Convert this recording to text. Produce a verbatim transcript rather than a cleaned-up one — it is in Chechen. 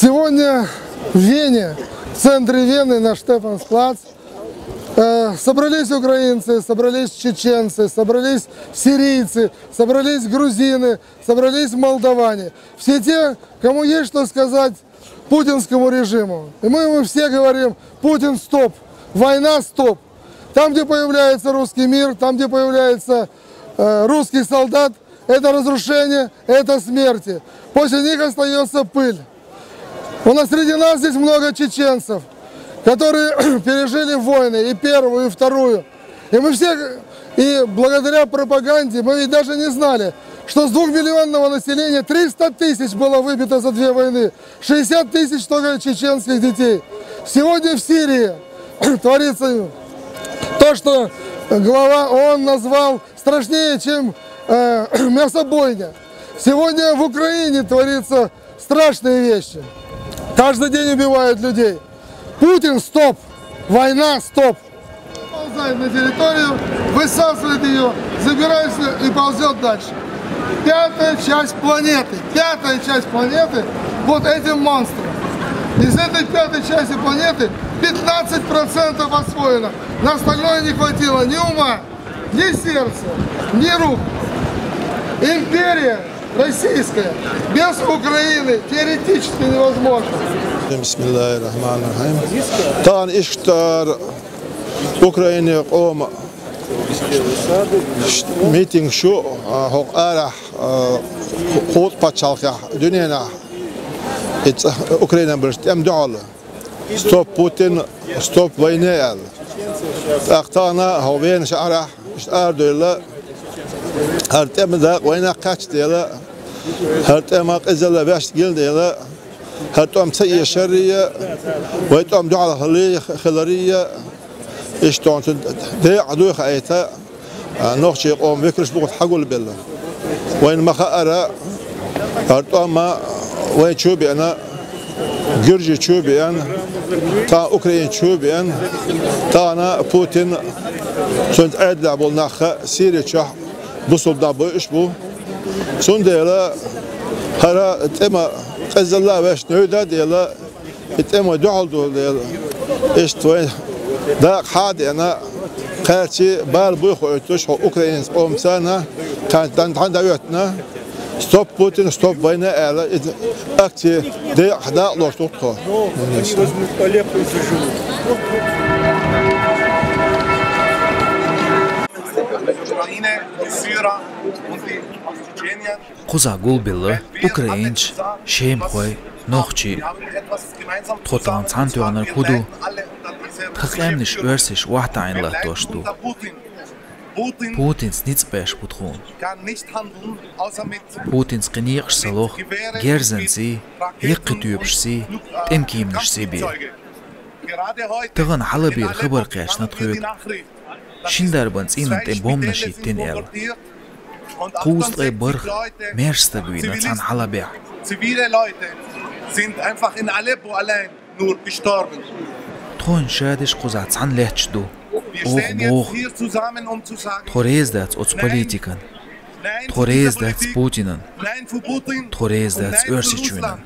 Сегодня в Вене, в центре Вены, на Штефансплац, э, собрались украинцы, собрались чеченцы, собрались сирийцы, собрались грузины, собрались молдаване. Все те, кому есть что сказать путинскому режиму. И мы ему все говорим: «Путин, стоп! Война, стоп!» Там, где появляется русский мир, там, где появляется э, русский солдат, это разрушение, это смерти. После них остается пыль. У нас среди нас здесь много чеченцев, которые пережили войны, и первую, и вторую. И мы все, и благодаря пропаганде, мы ведь даже не знали, что с двухмиллионного населения триста тысяч было выбито за две войны, шестьдесят тысяч только чеченских детей. Сегодня в Сирии творится то, что глава ООН назвал страшнее, чем э, мясобойня. Сегодня в Украине творится страшные вещи. Каждый день убивают людей. Путин, стоп! Война, стоп! Ползает на территорию, высасывает ее, забирается и ползет дальше. Пятая часть планеты, пятая часть планеты вот этим монстром. Из этой пятой части планеты пятнадцать процентов освоено. На остальное не хватило ни ума, ни сердца, ни рук. Империя российская без Украины теоретически невозможна. بسم الله الرحمن الرحيم. Тан иштар Украины قوم ميتينغ шу, а, хӀокху арахь, а, кху пачхьалкхехь дуьненахь, и ца-, Украинан берш тӀем дуьхьал. Стоп Путин, стоп войне аьлла. ТӀаккха тахана хӀокху Вена шахьарахь иштта арадевлла, хӀара тӀеман дакъа вайнах кхаьчна дела, хӀара тӀеман къизалла ваьшна гина дела, хӀара тӀом ца эшаррий, вай тӀом дуьхьал хиларрий, иштта цуьнан декъахь дуй хаийта, а, нохчийн къоман векалш бу хӀокху хьагулбелла. Вайна ма-хаъара, хӀара тӀом вайна чу а беана, Гуьржийчу а беана, тахана Украинчу а беана, тахана Путин, цуьнца Ӏедалехь болу нах а Сири чохь бусулба нах буьйш а бу. Цундела хӀара тӀеман къизалла а ваьшна нуьйда а дела, и тӀем вай дуьхьал ду дела, иштта вайн дакъа хьа а деана, кхаьрчий бала буй хоуьйтуш хӀокху Украинан къомаца, кхаьрчий дан дӀахьоьттина, стоп Путин, стоп войне аьлла, и акци декъахь дакъалоцуш ду тхо. Кхузахь гулбелла украинцаш, шемахой, нохчий. Тхо тахана цхьана тоьхнарг хӀун ду? Тхан къаьмнаш оьрсаша охьатаӀийна латтош ду. Путинца ницкъ беш бу тхуна. Путинца кхин некъаш ца лоху герзанций, яккхий тоьпашций, тӀеман кийманашций бен. Тахана хьалабийра хабар кхаьчна тхоьга, шина дарбан цӀийнан тӀе бомбанаш хӀиттина аьлла. Кхузткъе барх маьрша стаг вийна цхьана хьалабехь. Тхуна ша деш кхузахь цхьаьна лаьтташ ду. Оха боху, тхо реза дац оцу политикана. Тхо реза дац Путинан. Тхо реза дац Оьрсийчоьнан.